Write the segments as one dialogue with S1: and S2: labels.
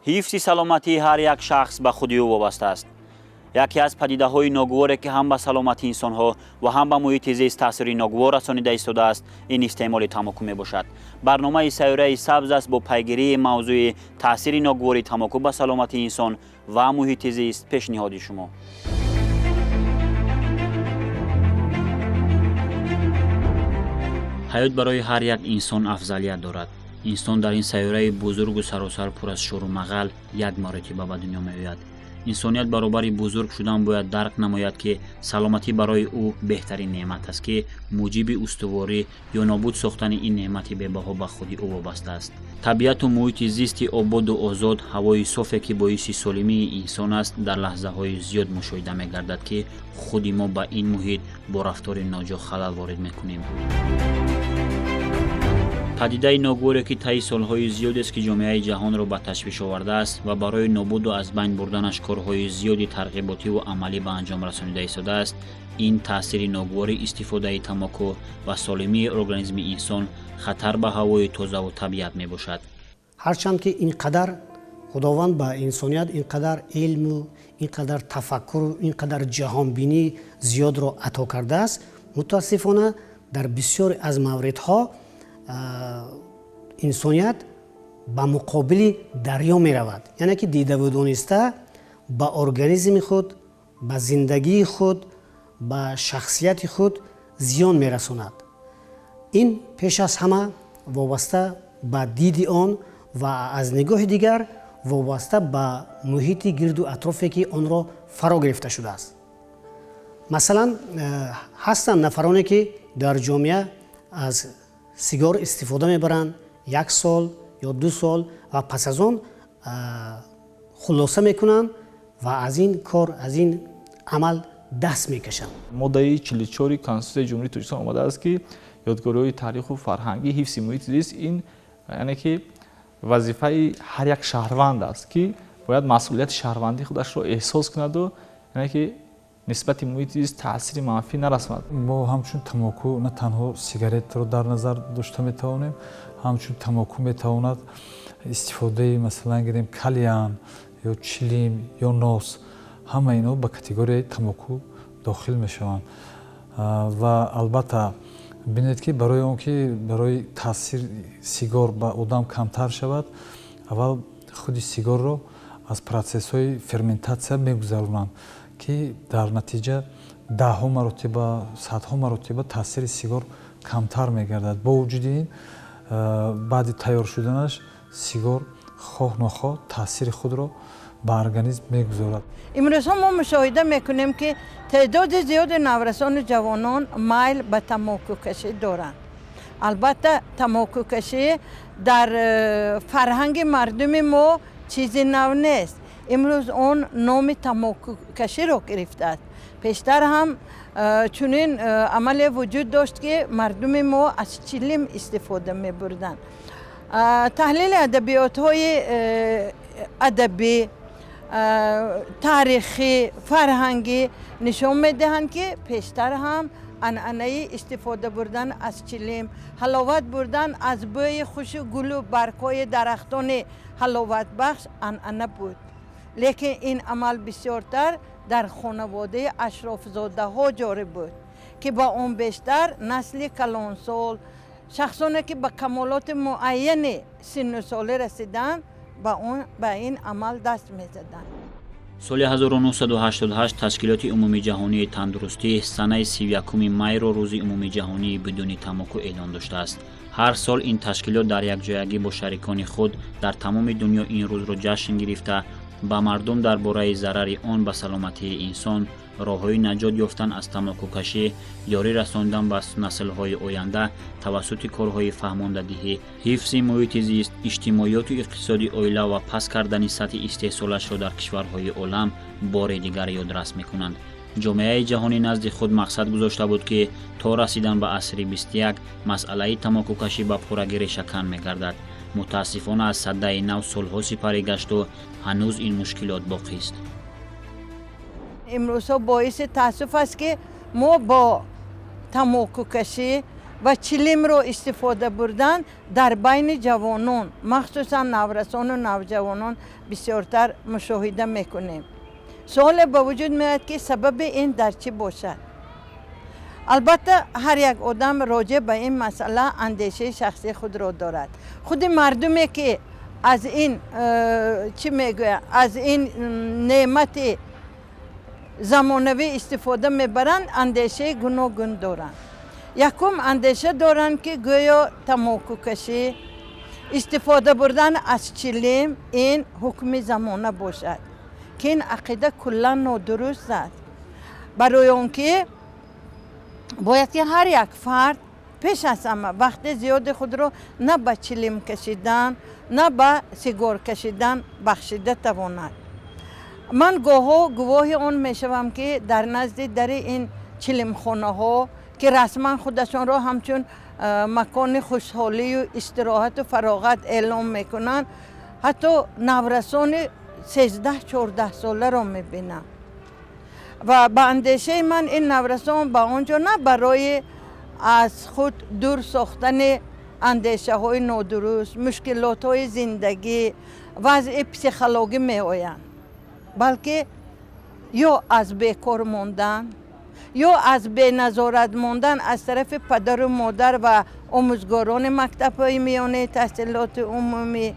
S1: Ҳифзи саломатии ҳар як шахс ба худи ӯ вобаста аст. Яке аз падидаҳои ногуворе, ки ҳам ба саломатии инсонҳо ва ҳам ба муҳити зист таъсири ногувор расонида истодааст, ин истеъмоли тамоку мебошад. Барномаи Сайёраи сабз аст бо пайгирии мавзӯи таъсири ногувори тамоку ба саломатии инсон ва муҳити зист пешниҳоди шумо. Ҳаёт барои ҳар як инсон афзалият дорад. Инсон дар ин сайёраи бузургу саросар пур аз шӯру мағал як маротиба ба дунё меояд. Инсоният баробари бузург шудан бояд дарк намояд, ки саломатӣ барои ӯ беҳтарин неъмат аст, ки муҷиби устуворӣ ё нобуд сохтани ин неъмати бебаҳо ба худи ӯ вобаста аст. Табиату муҳити зисти ободу озод, ҳавои софе, ки боиси солимии инсон аст, дар лаҳзаҳои зиёд мушоҳида мегардад, ки худи мо ба ин муҳит бо рафтори ноҷо халал ворид мекунем. Падидаи ногуворе, ки таи солҳои зиёдест, ки ҷомеаи ҷаҳонро ба ташвиш овардааст ва барои нобуду аз байн бурданаш корҳои зиёди тарғиботиву амалӣ ба анҷом расонида истодааст, ин таъсири ногувори истифодаи тамоку ба солимии организми инсон, хатар ба ҳавои тозаву табиат мебошад.
S2: Ҳарчанд ки ин қадар Худованд ба инсоният ин қадар илму ин қадар тафаккуру ин қадар ҷаҳонбинӣ зиёдро ато кардааст, мутаассифона, дар бисёре аз мавридҳо инсоният ба муқобили дарё меравад, яъне ки дидаву дониста ба организми худ, ба зиндагии худ, ба шахсияти худ зиён мерасонад. Ин пеш аз ҳама вобаста ба диди он ва аз нигоҳи дигар вобаста ба муҳити гирду атрофе, ки онро фаро гирифта шудааст. Масалан, ҳастанд нафароне, ки дар ҷомеа аз сигор истифода мебаранд як сол ё 2 сол ва пас аз он хулоса мекунанд ва аз ин кор, аз ин амал даст мекашанд.
S3: Моддаи 44-и Конститутсияи Ҷумҳурии Тоҷикистон омадааст, ки ёдгориҳои таъриху фарҳангӣ, ҳифзи муҳити зист ин яъне ки вазифаи ҳар як шаҳрванд аст, ки бояд масъулияти шаҳрвандии худашро эҳсос кунаду яъне ки нисбати муҳити зист таъсири манфӣ нарасонад.
S4: Мо ҳамчун тамоку на танҳо сигаретро дар назар дошта метавонем, ҳамчун тамоку метавонад истифодаи, масалан гирем, кальян ё чилим ё нос, ҳама инҳо ба категорияи тамоку дохил мешаванд. Ва албатта, бинед, ки барои он ки барои таъсир сигор ба одам камтар шавад, аввал худи сигорро аз процессҳои ферментатсия мегузаронанд, ки дар натиҷа даҳҳо маротиба, садҳо маротиба таъсири сигор камтар мегардад. Бо вуҷуди ин, баъди тайёр шуданаш сигор хоҳ нохоҳ таъсири худро ба организм мегузорад.
S5: Имрӯзҳо мо мушоҳида мекунем, ки теъдоди зиёди наврасону ҷавонон майл ба тамокукашӣ доранд. Албатта, тамокукашӣ дар фарҳанги мардуми мо чизи нав нест. Имрӯз он номи тамокукаширо гирифтааст. Пештар ҳам чунин амале вуҷуд дошт, ки мардуми мо аз чилим истифода мебурданд. Таҳлили адабиётҳои адабӣ, таърихӣ, фарҳангӣ нишон медиҳанд, ки пештар ҳам анъанаи истифода бурдан аз чилим, ҳаловат бурдан аз бӯи хушу гулу баргҳои дарахтони ҳаловатбахш анъана буд. Лекин ин амал бисёртар дар хонаводаи ашрофзодаҳо ҷорӣ буд, ки ба он бештар насли калонсол, шахсоне, ки ба камолоти муайяни синну солӣ расиданд, ба ин амал даст мезаданд.
S1: Соли 1988 Ташкилоти умумиҷаҳонии тандурустӣ санаи 31 майро Рӯзи умумиҷаҳонии бидуни тамоку эълон доштааст. Ҳар сол ин ташкилот дар якҷоягӣ бо шарикони худ дар тамоми дунё ин рӯзро ҷашн гирифта, ба мардум дар бораи зарари он ба саломатии инсон, роҳҳои наҷот ёфтан аз тамокукашӣ, ёрӣ расондан ба наслҳои оянда тавассути корҳои фаҳмондадиҳӣ, ҳифзи муҳити зист, иҷтимоиёту иқтисоди оила ва паст кардани сатҳи истеҳсолашро дар кишварҳои олам бори дигар ёдрас мекунанд. Ҷомеаи ҷаҳонӣ назди худ мақсад гузошта буд, ки то расидан ба асри 21 масъалаи тамокукашӣ ба пуррагӣ решакан мегардад. Мутаассифона, аз садаи нав солҳо сипарӣ гашту ҳанӯз ин мушкилот боқист.
S5: Имрӯзҳо боиси таассуф аст, ки мо бо тамокукашӣ Ва чилимро истифода бурдан дар байни ҷавонон, махсусан наврасону навҷавонон бисёртар мушоҳида мекунем. Суоле ба вуҷуд меояд, ки сабаби ин дар чӣ бошад? Албатта, ҳар як одам роҷеъ ба ин масъала андешаи шахсии худро дорад. Худи мардуме, ки аз ин чӣ мегӯяд, аз ин неъмати замонавӣ истифода мебаранд, андешаи гуногун доранд. Якум андеша доранд, ки гӯё тамокукашӣ, истифода бурдан аз чилим ин ҳукми замона бошад, ки ин ақида куллан нодуруст аст, барои он ки бояд ки ҳар як фард пеш аз ҳама вақти зиёди худро на ба чилим кашидан, на ба сигор кашидан бахшида тавонад. Ман гоҳҳо гувоҳи он мешавам, ки дар назди дари ин чилимхонаҳо, ки расман худашонро ҳамчун макони хушҳолию истироҳату фароғат эълом мекунанд, ҳатто наврасони 13-14 соларо мебинам. Ва ба андешаи ман, ин наврасон ба он ҷо на барои аз худ дур сохтани андешаҳои нодуруст, мушкилотҳои зиндагӣ, вазъи психологӣ меоянд, балки ё аз бекор мондан, ё аз беназорат мондан аз тарафи падару модар ва омӯзгорони мактабҳои миёнаи таҳсилоти умумӣ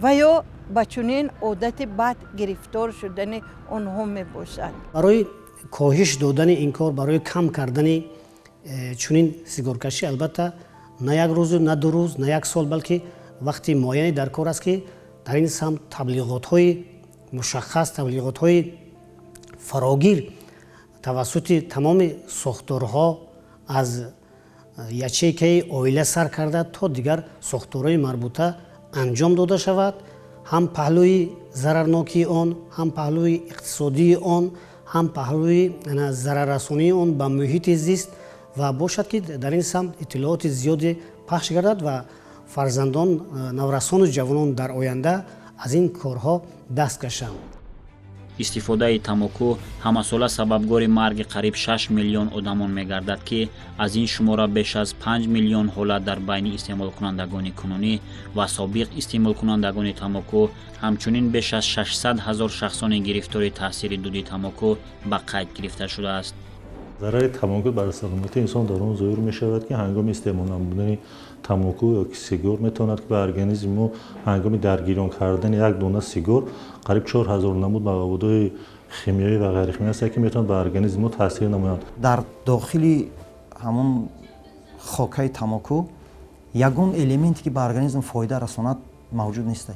S5: ва ё ба чунин одати бад гирифтор шудани онҳо мебошад.
S2: Барои коҳиш додани ин кор, барои кам кардани чунин сигоркашӣ, албатта, на як рӯзу, на 2 рӯз, на як сол, балки вақти муайяне дар кор аст, ки дар ин самт таблиғотҳои мушаххас, таблиғотҳои фарогир тавассути тамоми сохторҳо, аз ячейкаи оила сар карда то дигар сохторҳои марбута, анҷом дода шавад. Ҳам паҳлӯи зарарнокии он, ҳам паҳлӯи иқтисодии он, ҳам паҳлӯи зараррасонии он ба муҳити зист, ва бошад, ки дар ин самт иттилооти зиёде пахш гардад ва фарзандон, наврасону ҷавонон дар оянда аз ин корҳо даст кашанд.
S1: Истифодаи тамоку ҳамасола сабабгори марги қариб 6 миллион одамон мегардад, ки аз ин шумора беш аз 5 миллион ҳолат дар байни истеъмолкунандагони кунунӣ ва собиқ истеъмолкунандагони тамоку, ҳамчунин беш аз 600 ҳазор шахсони гирифтори таъсири дуди тамоку ба қайд гирифта шудааст.
S6: Зарари тамоку бар саломатии инсон дар он зоҳир мешавад, ки ҳангоми истеъмол намудани тамоку ё ки сигор метавонад, ки ба организми мо ҳангоми даргирён кардани як дона сигор қариб 4000 намуд маводҳои химиёӣ ва ғайрихимиёӣ ҳастанд, ки метавонад ба организми мо таъсир намоянд.
S7: Дар дохили ҳамон хокаи тамоку ягон элементе, ки ба организм фоида расонад, мавҷуд нест,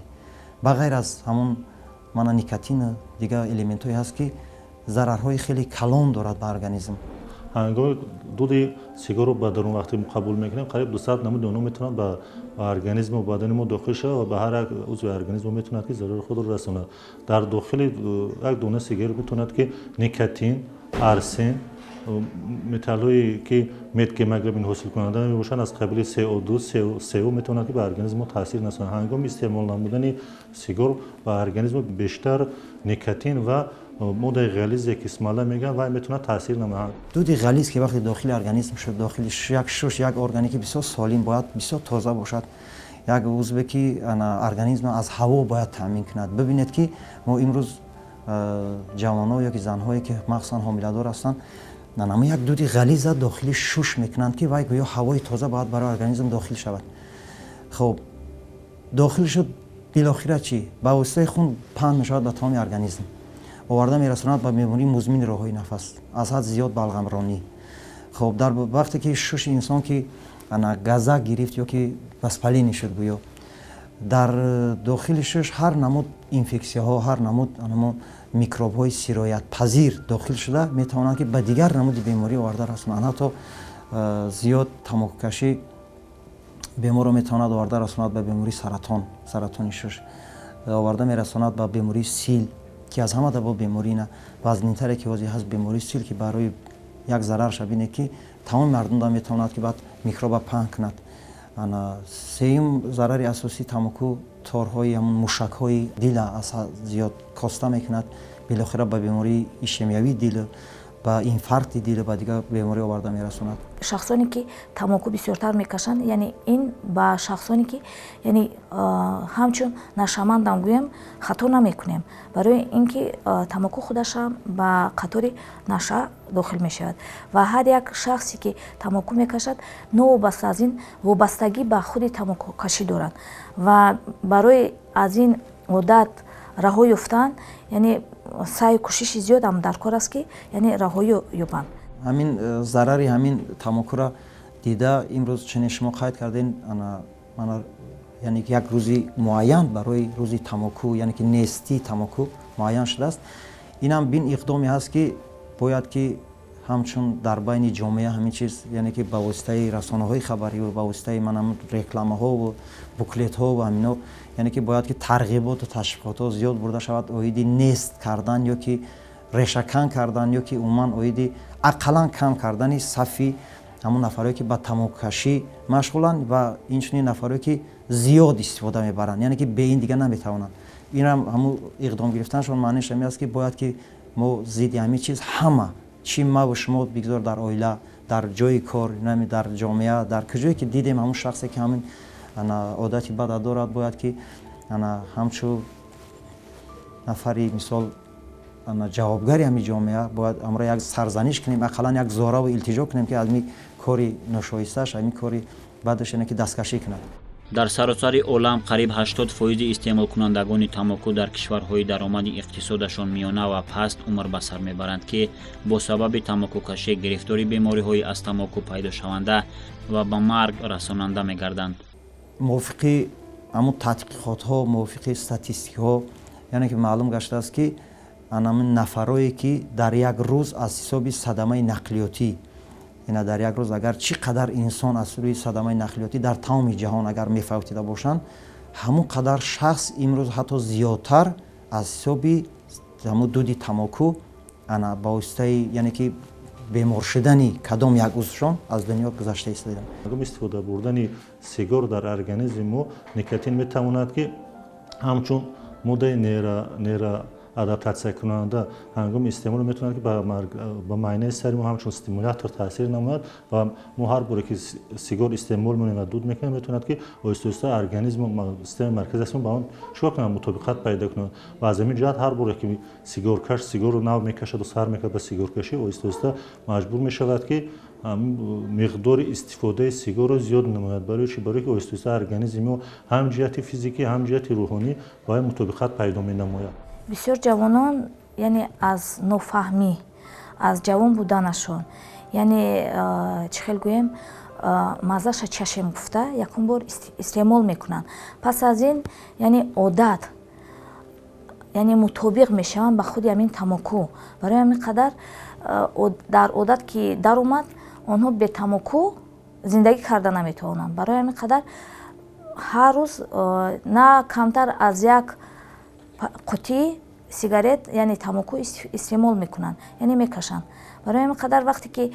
S7: ба ғайр аз ҳамон мана никотину дигар элементҳое ҳаст, ки зарарҳои хеле калон дорад ба организм.
S6: Ҳангоми дуди сигарро ба дарун вақте қабул мекунем, қариб 200 намуди онҳо метавонад ба организму бадани мо дохил шавад ва ба ҳар як узви организм метавонад, ки зарари худро расонад. Дар дохили як дона сигар метавонад, ки никотин, арсен, металлҳое, ки метгемоглобин ҳосилкунанда мебошанд, аз қабили CO2, CO метавонад, ки ба организм мо таъсир расонад. Ҳангоми истеъмол намудани сигор ба организм бештар никотин ва моддаи ғализе, ки смола мегӯянд, вай метавонад таъсир намояд.
S7: Дуди ғализ, ки вақте дохили организм шуд, дохили як шуш, як органе, ки бисёр солим бояд, бисёр тоза бошад, як узве, ки организм аз ҳаво бояд таъмин кунад. Бибинед, ки мо имрӯз ҷавонҳо ё ки занҳое, ки махсусан ҳомиладор ҳастанд, ҳама як дуди ғализа дохили шуш мекунанд, ки вай гӯё ҳавои тоза бояд барои организм дохил шавад. Хоб, дохил шуд, билохира чӣ? Ба воситаи хун паҳн мешавад ба тамоми организм, оварда мерасонад ба бемории музмини роҳҳои нафас, аз ҳад зиёд балғамронӣ. Хоб, дар вақте ки шуши инсон ки газак гирифт ё ки воспаление шуд, гӯё дар дохили шуш ҳар намуд инфексияҳо, ҳар намуд микробҳои сироятпазир дохил шуда метавонанд, ки ба дигар намуди беморӣ оварда расонанд. Ҳатто зиёд тамокукашӣ беморро метавонад оварда расонад ба бемории саратон, саратони шуш, оварда мерасонад ба бемории сил, ки аз ҳама даба беморӣ на вазнинтаре, ки ҳозир ҳаст, бемории сил, ки барои як зарарша бинед, ки тамоми мардумда метавонад, ки баъд микроба паҳн кунад. Сеюм зарари асосии тамоку торҳои ҳамун мушакҳои дила аз зиёд коста мекунад, билохира ба бемории ишемиявии дил, ба Ба инфаркти дил, ба дигар беморӣ оварда мерасонад.
S8: Шахсоне ки тамоку бисёртар мекашанд, яъне ин ба шахсоне ки, яъне ҳамчун нашъамандам гӯем, хато намекунем, барои ин ки тамоку худашам ба қатори наша дохил мешавад. Ва ҳар як шахсе ки тамоку мекашад, новобаста аз ин вобастагӣ ба худи тамокукашӣ доранд ва барои аз ин одат раҳо ёфтан, яъне саъю кӯшиши зиёдам дар кор аст, ки яъне раҳоӣ ёбанд.
S7: Ҳамин зарари ҳамин тамокура дида, имрӯз чунин шумо қайд кардем, яъне як рӯзи муайян барои рӯзи тамоку, яъне ки нестии тамоку муайян шудааст. Инам бин иқдоме ҳаст, ки бояд ки ҳамчун дар байни ҷомеа ҳамин чиз, яъне ки ба воситаи расонаҳои хабарӣ, ба воситаи манам рекламаҳову буклетҳо ва ҳамино, яъне ки бояд ки тарғиботу ташвиқотҳо зиёд бурда шавад оиди нест кардан ё ки решакан кардан, ё ки умуман оиди ақаллан кам кардани сафи ҳамон нафарое ки ба тамокукашӣ машғуланд ва инчунин нафарое ки зиёд истифода мебаранд, яъне ки бе ин дигар наметавонанд. Инам ҳамун иқдом гирифтанашон маъниш ҳамин аст, ки бояд ки мо зидди ҳамин чиз ҳама, чӣ маву шумо, бигзор дар оила, дар ҷои кор, нами дар ҷомеа, дар куҷое ки дидем ҳамун шахсе ки ҳамин одати бада дорад, бояд ки ҳамчун нафари, мисол, ҷавобгари ҳамин ҷомеа, бояд амро як сарзаниш кунем, ақаллан як зораву илтиҷо кунем, ки аз ҳамин кори ношоистааш, ҳамин кори бадаш, яъне ки дасткашӣ кунад.
S1: Дар саросари олам қариб 80 фоизи истеъмолкунандагони тамоку дар кишварҳои даромади иқтисодашон миёна ва паст умр ба сар мебаранд, ки бо сабаби тамокукашӣ гирифтори бемориҳои аз тамоку пайдошаванда ва ба марг расонанда мегарданд.
S7: Мувофиқи ҳамун тадқиқотҳо, мувофиқи статистикаҳо, яъне ки маълум гаштааст, ки анамин нафарое ки дар як рӯз аз ҳисоби садамаи нақлиётӣ, ина дар як рӯз агар чӣ қадар инсон аз рӯи садамаи нақлиётӣ дар тамоми ҷаҳон агар мефавтида бошанд, ҳамун қадар шахс имрӯз ҳатто зиёдтар аз ҳисоби ҳамун дуди тамоку, ана ба воситаи, яъне ки бемор шудани кадом як узвшон аз дунё гузашта истодаанд.
S6: Ҳангоми истифода бурдани сигор дар организми мо никотин метавонад, ки ҳамчун моддаи нейроадаптатсиякунанда ҳангоми истеъмол метавонад, ки ба майнаи сари мо ҳамчун стимулятор таъсир намояд. Ва мо ҳар боре ки сигор истеъмол мекунем ва дуд мекунем, метавонад, ки оҳиста оҳиста организм, системаи маркази асаб ба он чикор кунад, мутобиқат пайдо кунад. Ва аз ҳамин ҷиҳат ҳар боре ки сигоркаш сигорро нав мекашаду сар мекунад ба сигоркашӣ, оҳиста оҳиста маҷбур мешавад, ки миқдори истифодаи сигорро зиёд намояд. Барои чӣ? Барои ки оҳиста оҳиста организми мо ҳам ҷиҳати физикӣ, ҳам ҷиҳати рӯҳонӣ ба мутобиқат пайдо менамояд.
S8: Бисёр ҷавонон, яъне аз нофаҳмӣ, аз ҷавон буданашон, яъне чӣ хел гӯем, маззаша чашем гуфта, якум бор истеъмол мекунанд. Пас аз ин, яъне одат, яъне мутобиқ мешаванд ба худи ҳамин тамоку. Барои ҳамин қадар дар одат ки даромад, онҳо бе тамоку зиндагӣ карда наметавонанд. Барои ҳамин қадар ҳар рӯз на камтар аз як қутии сигарет, яъне тамоку истеъмол мекунанд, яъне мекашанд. Барои ҳамин қадар вақте ки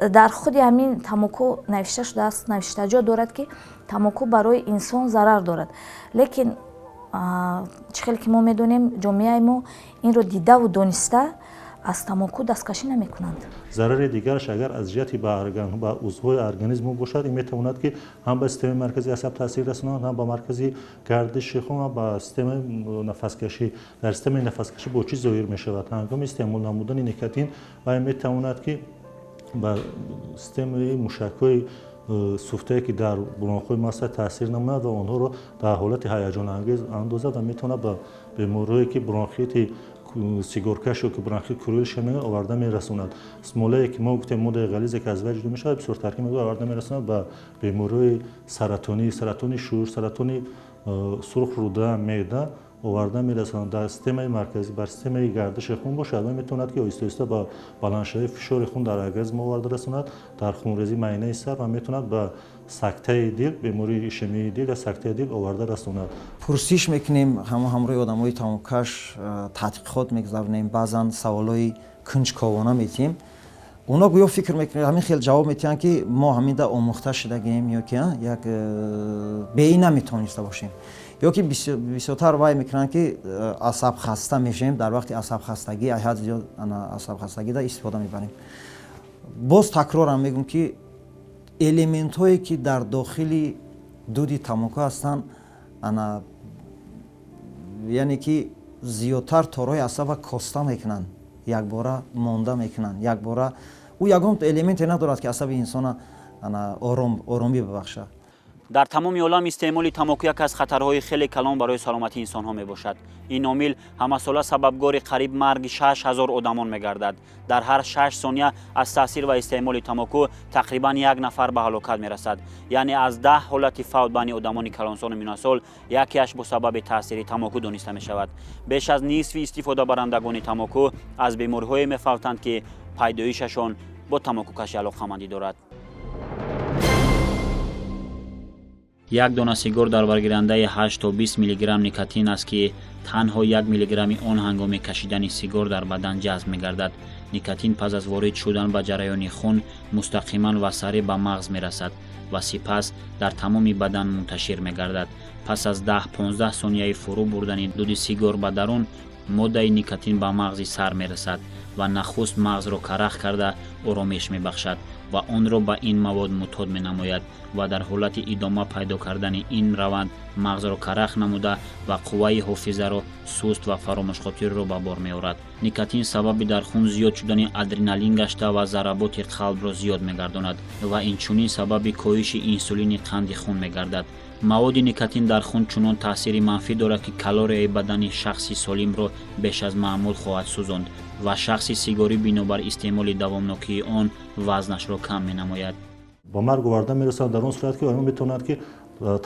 S8: дар худи ҳамин тамоку навишта шудааст, навиштаҷо дорад, ки тамоку барои инсон зарар дорад, лекин чӣ хеле ки мо медонем, ҷомеаи мо инро дидаву дониста аз тамоку дасткашӣ намекунанд.
S6: Зарари дигараш агар аз ҷиҳати ба узвҳои организм бошад, ин метавонад, ки ҳам ба системаи маркази асаб таъсир расонад, ҳам ба маркази гардиши хун, ҳам ба системаи нафаскашӣ. Дар системаи нафаскашӣ бо чӣ зоҳир мешавад? Ҳангоми истеъмол намудани никотин вай метавонад, ки ба системаи мушакҳои суфтае, ки дар бронхҳои мо таъсир намояд ва онҳоро дар ҳолати ҳаяҷонангез андозад ва метавонад ба бемориҳое, ки бронхити сигоркаш ё ки бронхит курильщика мегӯянд, оварда мерасонад. Смолае, ки мо гуфтем, моддаи ғализе, ки аз вай ҷудо мешавад, бисёр таркиб оварда мерасонад ба бемориҳои саратонӣ, саратони шуш, саратони сурх рӯда, меъда оварда мерасонад. Дар системаи марказӣ, бар системаи гардиши хун бошад, вай метавонад, ки оҳиста оҳиста ба баландшавии фишори хун дар организм оварда расонад, дар хунрезии майнаи сар ва метавонад ба сактаи дил, бемории ишемияи дил ва сактаи дил оварда расонад.
S7: Пурсиш мекунем, ҳамо ҳамроҳи одамои тамокаш тадқиқот мегузаронем, баъзан саволҳои кунҷковона метиҳем. Оно гӯё фикр мекунанд, ҳамин хел ҷавоб медиҳанд, ки мо ҳаминда омӯхта шудагем ё ки як беи наметавониста бошем, ё ки бисёртар вай мекунанд, ки асабхаста мешавем. Дар вақти асабхастагӣ ҳад зиёд асабхастагида истифода мебарем. Боз такрорам мегӯм, ки элементҳое, ки дар дохили дуди тамоку ҳастанд, ана яъне ки зиёдтар торҳои асаба коста мекунанд, якбора монда мекунанд. Якбора ӯ ягон элементе надорад, ки асаби инсона ана оромӣ бибахшад.
S1: Дар тамоми олам истеъмоли тамоку як аз хатарҳои хеле калон барои саломатии инсонҳо мебошад. Ин омил ҳамасола сабабгори қариб марги 6000 одамон мегардад. Дар ҳар 6 сония аз таъсир ва истеъмоли тамоку тақрибан як нафар ба ҳалокат мерасад. Яъне аз 10 ҳолати фавт байни одамони калонсолу миёнасол якеаш бо сабаби таъсири тамоку дониста мешавад. Беш аз нисфи истифодабарандагони тамоку аз бемориҳое мефавтанд, ки пайдоишашон бо тамокукашӣ алоқамандӣ дорад. Як дона сигор дар баргирандаи 8 то 20 миллиграмм никотин аст, ки танҳо 1 миллиграмми он ҳангоми кашидани сигор дар бадан ҷазб мегардад. Никотин пас аз ворид шудан ба ҷараёни хун мустақиман ва сариъ ба мағз мерасад ва сипас дар тамоми бадан мунташир мегардад. Пас аз 10-15 сонияи фурӯ бурдани дуди сигор ба дарун, моддаи никотин ба мағзи сар мерасад ва нахуст мағзро карах карда оромиш мебахшад ва онро ба ин мавод мутод менамояд ва дар ҳолати идома пайдо кардани ин раванд мағзро карах намуда ва қувваи ҳофизаро суст ва фаромӯшхотирро ба бор меорад. Никотин сабаби дар хун зиёд шудани адреналин гашта ва заработи қалбро зиёд мегардонад ва инчунин сабаби коҳиши инсулини қанди хун мегардад. Маводи никотин дар хун чунон таъсири манфӣ дорад, ки калорияи бадани шахси солимро беш аз маъмул хоҳад сӯзонд ва шахси сигорӣ бинобар истеъмоли давомнокии он вазнашро кам менамояд.
S6: Ба марг оварда мерасонад дар он сурат, ки оно метавонад, ки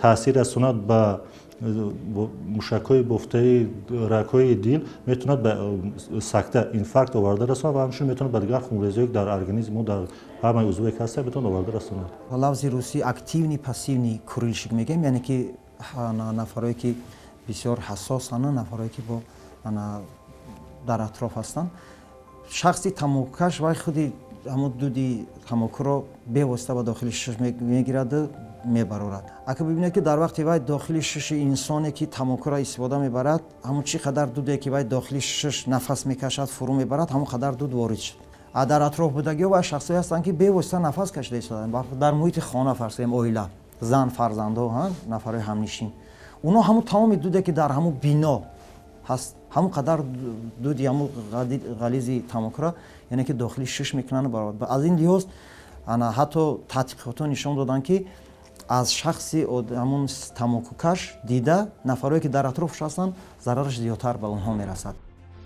S6: таъсир расонад ба мушакҳои бофтаи рагҳои дил, метавонад ба сакта, инфаркт оварда расонад ва ҳамчунин метавонад ба дигар хунрезиҳое, ки дар организми мо дар ҳамаи узвое ки ҳастанд, метавонад оварда расонад.
S7: Лафзи русӣ активный, пассивный курильщик мегӯем, яъне ки нафарое, ки бисёр ҳассосанд, нафарое, ки бо дар атроф ҳастанд. Шахси тамокукаш вай худи ҳамон дуди тамокуро бевосита ба дохили шиш мегираду мебарорад. Ака бибинед, ки дар вақти вай дохили шиши инсоне, ки тамокуро истифода мебарад, ҳамон чӣ қадар дуде, ки вай дохили шиш нафас мекашад, фурӯ мебарад, ҳамон қадар дуд ворид шуд. А дар атроф будагиҳо вай шахсое ҳастанд, ки бевосита нафас кашида истоданд. Дар муҳити хона, фарз кунем, оила, зан, фарзандҳо, нафарҳои ҳамнишин, онҳо ҳамон тамоми дуде, ки дар ҳамон бино ҳаст, ҳамон қадар дуди ҳамон ғализи тамокуро, яъне ки дохили шиш мекунанд. Аз ин лиҳоз ана ҳатто тадқиқотҳо нишон доданд, ки аз шахси ҳамон тамокукаш дида нафарое, ки дар атрофш ҳастанд, зарараш зиёдтар ба онҳо мерасад.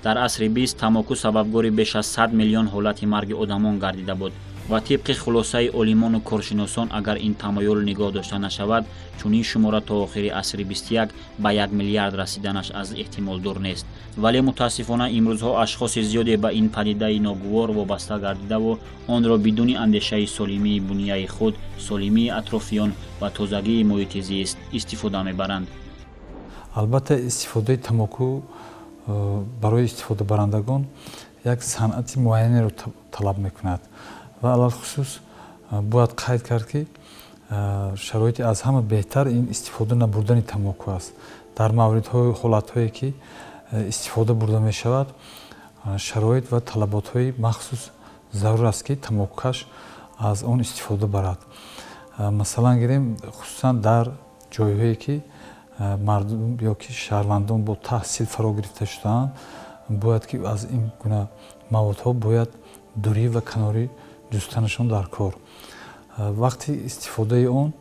S1: Дар асри 20 тамоку сабабгори беш аз 100 миллион ҳолати марги одамон гардида буд ва тибқи хулосаи олимону коршиносон, агар ин тамоюл нигоҳ дошта нашавад, чунин шумора то охири асри 21 ба 1 миллиард расиданаш аз эҳтимол дур нест. Вале мутаассифона имрӯзҳо ашхоси зиёде ба ин падидаи ногувор вобаста гардидаву онро бидуни андешаи солимии бунияи худ, солимии атрофиён ва тозагии муҳити зист истифода мебаранд.
S4: Албатта, истифодаи тамоку барои истифодабарандагон як санъати муайянеро талаб мекунад ва алалхусус бояд қайд кард, ки шароити аз ҳама беҳтар ин истифода набурдани тамоку аст. Дар мавридҳои ҳолатҳое, ки истифода бурда мешавад, шароит ва талаботҳои махсус зарур аст, ки тамокукаш аз он истифода барад. Масалан гирем, хусусан дар ҷойҳое, ки мардум ё ки шаҳрвандон бо таҳсил фаро гирифта шудаанд, бояд ки аз ин гуна маводҳо бояд дурӣ ва канорӣ ҷустанашон дар кор. Вақти истифодаи он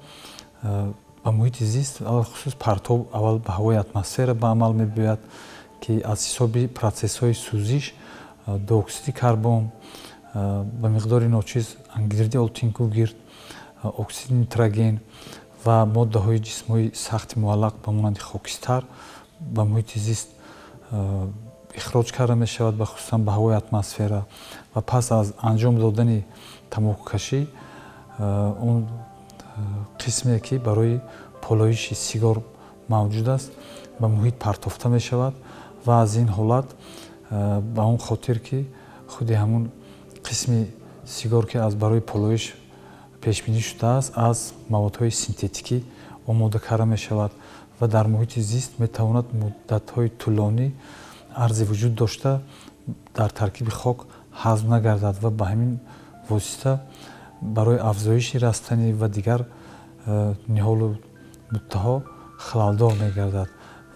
S4: ба муҳити зист, алалхусус партов аввал ба ҳавои атмосфера ба амал мебиёяд, ки аз ҳисоби процессҳои сӯзиш диоксиди карбон, ба миқдори ночиз ангидриди олтинкугирд, оксиди нитроген ва моддаҳои ҷисмҳои сахти муаллақ ба монанди хокистар ба муҳити зист ихроҷ карда мешавад, ба хусусан ба ҳавои атмосфера. Ва пас аз анҷом додани тамокукашӣ он қисме, ки барои полоиши сигор мавҷуд аст, ба муҳит партофта мешавад ва аз ин ҳолат ба он хотир, ки худи ҳамун қисми сигор, ки аз барои полоиш пешбинӣ шудааст, аз маводҳои синтетикӣ омода карда мешавад ва дар муҳити зист метавонад муддатҳои тӯлонӣ арзи вуҷуд дошта дар таркиби хок ҳазм нагардад ва ба ҳамин восита барои афзоиши растанӣ ва дигар ниҳолу буттаҳо халалдор мегардад.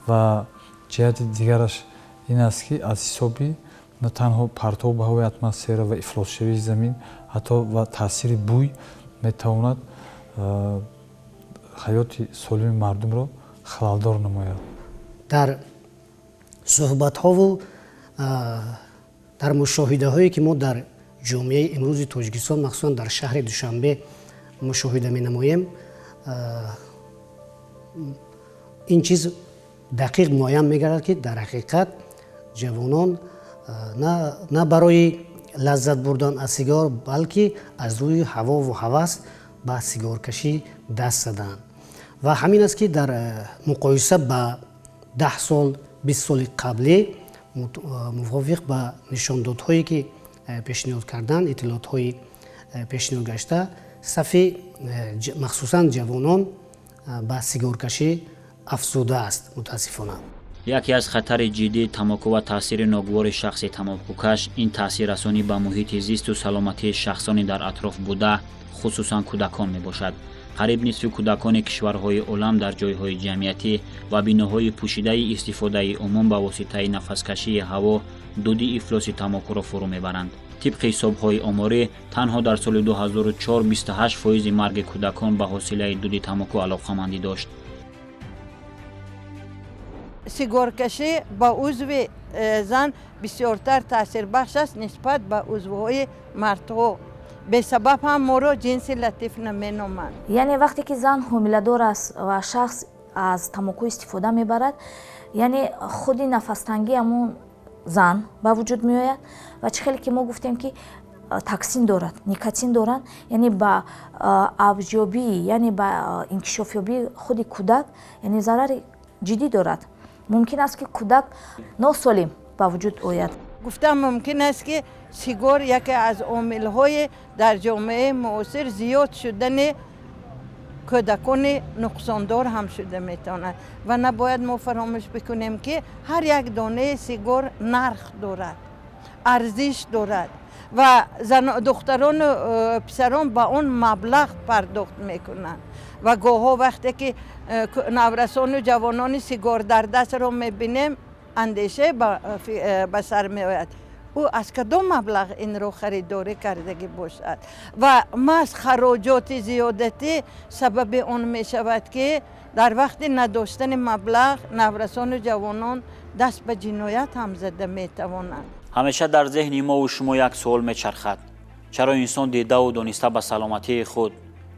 S4: Ва ҷиҳати дигараш ин аст, ки аз ҳисоби на танҳо партов ба ҳавои атмосфера ва ифлосшавии замин, ҳатто ва таъсири бӯй метавонад ҳаёти солими мардумро халалдор намояд.
S2: Дар суҳбатҳову дар мушоҳидаҳое, ки мо дар ҷомеаи имрӯзи Тоҷикистон, махсусан дар шаҳри Душанбе мушоҳида менамоем, ин чиз дақиқ муайян мегардад, ки дар ҳақиқат ҷавонон на барои лаззат бурдан аз сигор, балки аз рӯи ҳавову ҳавас ба сигоркашӣ даст заданд. Ва ҳамин аст, ки дар муқоиса ба 10 сол, 20 соли қаблӣ, мувофиқ ба нишондодҳое, ки пешниҳод карданд, иттилоотҳои пешниҳод гашта, сафи махсусан ҷавонон ба сигоркашӣ афзудааст, мутаассифона.
S1: Яке аз хатари ҷиддии тамоку ва таъсири ногувори шахси тамокукаш ин таъсиррасонӣ ба муҳити зисту саломатии шахсони дар атроф буда, хусусан кӯдакон мебошад. Қариб нисфи кӯдакони кишварҳои олам дар ҷойҳои ҷамъиятӣ ва биноҳои пӯшидаи истифодаи умум ба воситаи нафаскашии ҳаво дуди ифлоси тамокуро фурӯ мебаранд. Тибқи ҳисобҳои оморӣ, танҳо дар соли 2004 28% марги кӯдакон ба ҳосилаи дуди тамоку алоқамандӣ дошт.
S5: Сигоркашӣ ба узви зан бисёртар таъсирбахш аст нисбат ба узвҳои мардҳо. Бесабаб ҳам моро ҷинси латиф наменоманд.
S8: Яъне вақте ки зан ҳомиладор аст ва шахс аз тамоку истифода мебарад, яъне худи нафастангӣ ҳамон зан ба вуҷуд меояд ва чӣ хеле ки мо гуфтем, ки токсин дорад, никотин доранд, яъне ба авҷёбӣ, яъне ба инкишофёбии худи кӯдак, яъне зарари ҷиддӣ дорад. Мумкин аст, ки кӯдак носолим ба вуҷуд ояд.
S5: Гуфтан мумкин аст, ки сигор яке аз омилҳои дар ҷомеаи муосир зиёд шудани кӯдакони нуқсондор ҳам шуда метавонад. Ва набояд мо фаромӯш бикунем, ки ҳар як донаи сигор нарх дорад, арзиш дорад ва духтарону писарон ба он маблағ пардохт мекунанд. Ва гоҳҳо вақте ки наврасону ҷавонони сигор дар дастро мебинем, андеша ба сар меояд: ӯ аз кадом маблағ инро харидорӣ кардагӣ бошад? Ва маҳз хароҷоти зиёдатӣ сабаби он мешавад, ки дар вақти надоштани маблағ наврасону ҷавонон даст ба ҷиноят ҳам зада метавонанд.
S1: Ҳамеша дар зеҳни мову шумо як суол мечархад: чаро инсон дидаву дониста ба саломатии худ,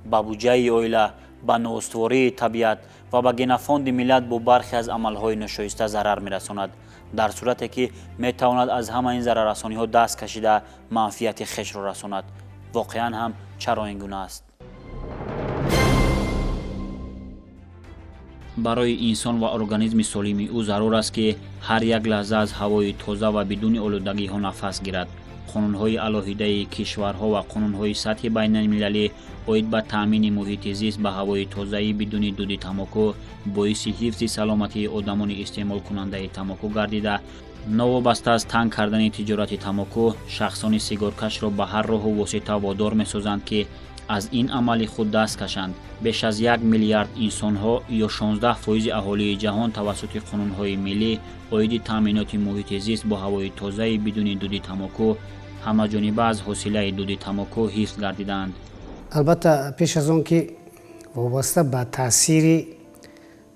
S1: ба буҷаи оила, ба ноустувории табиат ва ба генофонди миллат бо бархе аз амалҳои ношоиста зарар мерасонад, дар сурате ки метавонад аз ҳама ин зараррасониҳо даст кашида манфиати хешро расонад? Воқеан ҳам чаро ин гуна аст? Барои инсон ва организми солими ӯ зарур аст, ки ҳар як лаҳза аз ҳавои тоза ва бидуни олудагиҳо нафас гирад. Қонунҳои алоҳидаи кишварҳо ва қонунҳои сатҳи байналмилалӣ оид ба таъмини муҳити зист ба ҳавои тозаи бидуни дуди тамоку боиси ҳифзи саломатии одамони истеъмолкунандаи тамоку гардида, новобаста аз танг кардани тиҷорати тамоку, шахсони сигоркашро ба ҳар роҳу восита водор месозанд, ки аз ин амали худ даст кашанд. Беш аз 1 миллиард инсонҳо ё 16% аҳолии ҷаҳон тавассути қонунҳои миллӣ оиди таъминоти муҳити зист бо ҳавои тозаи бидуни дуди тамоку ҳамаҷониба аз ҳосилаи дуди тамоку ҳифз гардидаанд.
S2: Албатта, пеш аз он ки вобаста ба таъсири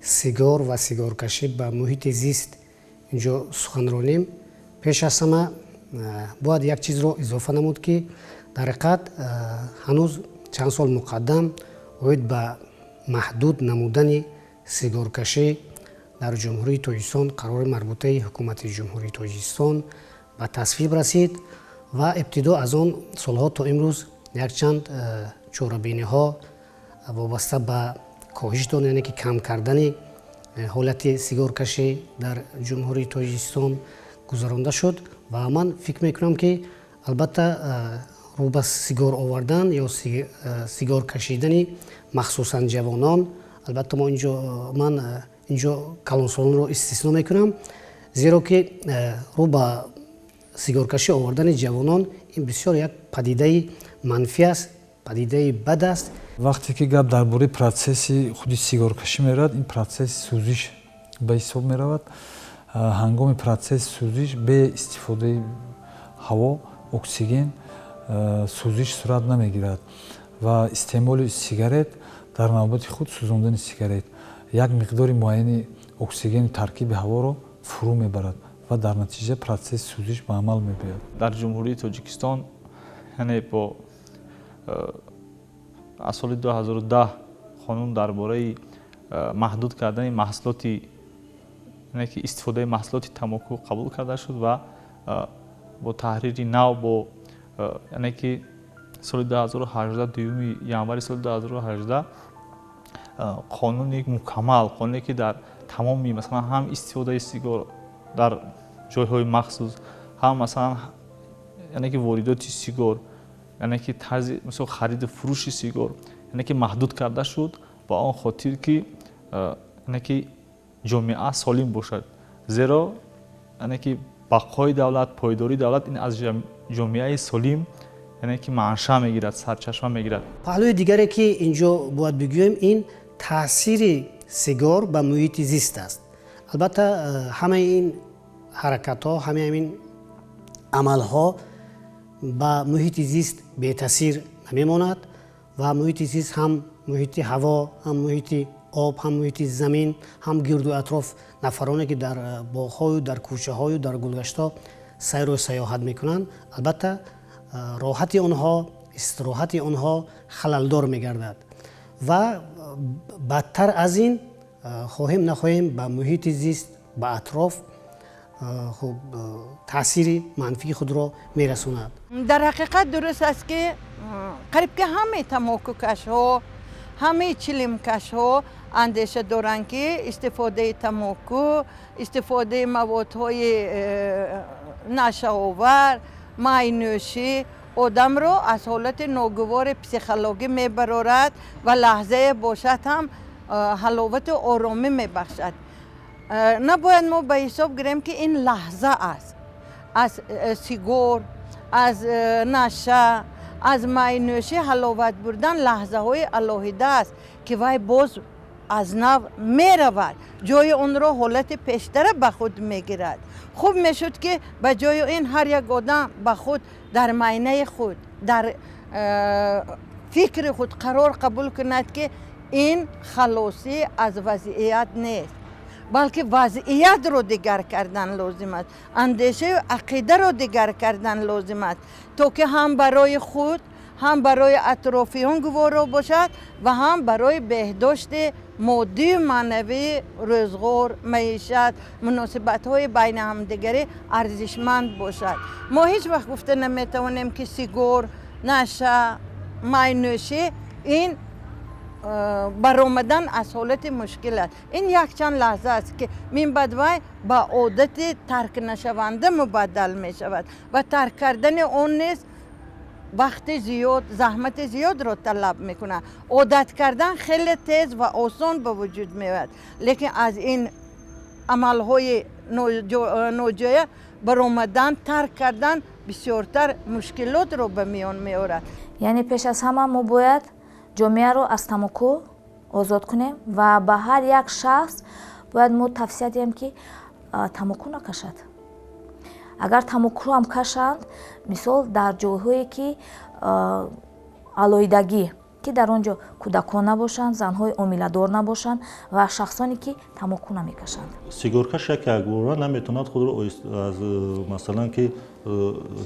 S2: сигор ва сигоркашӣ ба муҳити зист инҷо сухан ронем, пеш аз ҳама бояд як чизро изофа намуд, ки дар ҳақиқат ҳанӯз чанд сол муқаддам оид ба маҳдуд намудани сигоркашӣ дар Ҷумҳурии Тоҷикистон қарори марбутаи Ҳукумати Ҷумҳурии Тоҷикистон ба тасвиб расид ва ибтидо аз он солҳо то имрӯз якчанд чорабиниҳо вобаста ба коҳиш дод, яъне ки кам кардани ҳолати сигоркашӣ дар Ҷумҳурии Тоҷикистон гузаронда шуд. Ва ман фикр мекунам, ки албатта рӯ ба сигор овардан ё сигор кашидани махсусан ҷавонон. Албатта мо инҷо ман инҷо калонсолонро истисно мекунам, зеро ки рӯ ба сигоркашӣ овардани ҷавонон ин бисёр як падидаи манфӣ аст, падидаи бад аст.
S4: Вақте ки гап дар бораи процесси худи сигоркашӣ меравад, ин процесси сӯзиш ба ҳисоб меравад. Ҳангоми процесси сӯзиш бе истифодаи ҳаво, оксиген, сӯзиш сурат намегирад ва истеъмоли сигарет дар навбати худ сӯзондани сигарет як миқдори муайяни оксигени таркиби ҳаворо фурӯ мебарад ва дар натиҷа процесси сӯзиш ба амал мебиёяд.
S3: Дар Ҷумҳурии Тоҷикистон, яъне бо аз соли 2010 қонун дар бораи маҳдуд кардани маҳсулоти, яъне ки истифодаи маҳсулоти тамоку қабул карда шуд ва бо таҳрири нав бо яъне ки соли 2018, 2 январи соли 2018 қонуни мукаммал, қонуне ки дар тамоми масалан ҳам истифодаи сигор дар ҷойҳои махсус, ҳам масалан яъне ки воридоти сигор, яъне ки тарзи мисол хариду фурӯши сигор, яъне ки маҳдуд карда шуд ба он хотир ки яъне ки ҷомеа солим бошад. Зеро яъне ки бақои давлат, пойдории давлат ин аз ҷомеаи солим яъне ки манша мегирад, сарчашма мегирад.
S2: Паҳлӯи дигаре ки инҷо бояд бигӯем, ин таъсири сигор ба муҳити зист аст. Албатта ҳамаи ин ҳаракатҳо, ҳамаи ин амалҳо ба муҳити зист бетаъсир намемонад ва муҳити зист ҳам муҳити ҳаво, ҳам муҳити об, ҳам муҳити замин, ҳам гирду атроф нафароне ки дар боғҳою дар кӯчаҳою дар гулгаштҳо сайру сайёҳат мекунанд, албатта роҳати онҳо, истироҳати онҳо халалдор мегардад ва бадтар аз ин хоҳем нахоҳем ба муҳити зист, ба атроф хуб таъсири манфии худро мерасонад.
S5: Дар ҳақиқат дуруст аст ки қариб ки ҳамаи тамокукашҳо, ҳамаи чилимкашҳо андеша доранд ки истифодаи тамоку, истифодаи маводҳои нашаовар, майнӯшӣ одамро аз ҳолати ногувори психологӣ мебарорад ва лаҳзае бошад ҳам ҳаловату оромӣ мебахшад. Набояд мо ба ҳисоб гирем ки ин лаҳза аст. Аз сигор, аз наша, аз майнӯшӣ ҳаловат бурдан лаҳзаҳои алоҳида аст ки вай боз аз нав меравад, ҷои онро ҳолати пештара ба худ мегирад. Хуб мешуд ки ба ҷои ин ҳар як одам ба худ дар майнаи худ, дар фикри худ қарор қабул кунад ки ин халосӣ аз вазъият нест, балки вазъиятро дигар кардан лозим аст, андешаю ақидаро дигар кардан лозим аст, то ки ҳам барои худ, ҳам барои атрофиён гуворо бошад ва ҳам барои беҳдошти моддию маънавии рӯзғор, маишат, муносибатҳои байни ҳамдигарӣ арзишманд бошад. Мо ҳеҷ вақт гуфта наметавонем ки сигор, наша, майнӯшӣ ин баромадан аз ҳолати мушкил аст. Ин якчанд лаҳза аст ки минбаъд вай ба одати таркнашаванда мубаддал мешавад ва тарк кардани он низ вақти зиёд, заҳмати зиёдро талаб мекунад. Одат кардан хеле тез ва осон ба вуҷуд меояд, лекин аз ин амалҳои ноҷоя баромадан, тарк кардан бисёртар мушкилотро ба миён меорад.
S8: Яъне пеш аз ҳама мо бояд ҷомеаро аз тамоку озод кунем ва ба ҳар як шахс бояд мо тавсия диҳем ки тамоку накашад. Агар тамокуро ҳам кашанд, мисол дар ҷойҳое ки алоҳидагӣ, ки дар он ҷо кӯдакон набошанд, занҳои омиладор набошанд ва шахсоне ки тамоку намекашанд.
S6: Сигоркаш як якбора наметавонад худро аз масалан ки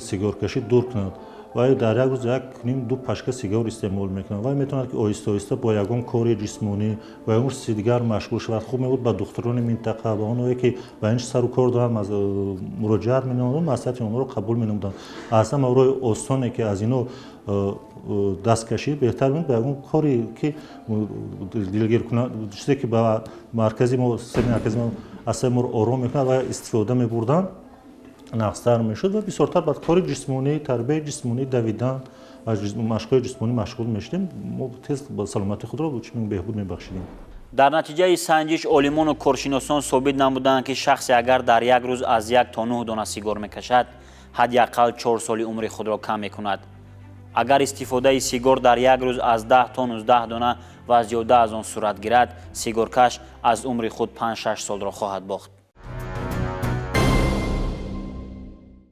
S6: сигоркашӣ дур кунад. Вай дар як рӯз 1.5-2 пачка сигор истеъмол мекунад. Вай метавонад ки оҳиста оҳиста бо ягон кори ҷисмонӣ, бо ягон чизи дигар машғул шавад. Хуб мебуд ба духтурони минтақа, ба онҳое ки ба ин сару кор доранд муроҷиат менамуданд, маслиҳати онҳоро қабул менамуданд. Аз ҳама роҳи осоне ки аз ино даст кашид, беҳтар мебуд ба ягон коре ки дилгир кунад, чизе ки ба маркази мо, системаи маркази мо асаби моро ором мекунад ва истифода мебурданд, нақстар мешуд ва бисёртар ба кори ҷисмонӣ, тарбияи ҷисмонӣ, давидан, Машқҳои ҷисмонӣ машғул мешудем, мо тез ба саломатии худро беҳбуд мебахшидем.
S1: Дар натиҷаи санҷиш олимону коршиносон собит намуданд, ки шахсе агар дар як рӯз аз 1 то 9 дона сигор мекашад, ҳадди ақал 4 соли умри худро кам мекунад. Агар истифодаи сигор дар як рӯз аз 10 то 19 дона ва зиёда аз он сурат гирад, сигоркаш аз умри худ 5-6 солро хоҳад бохт.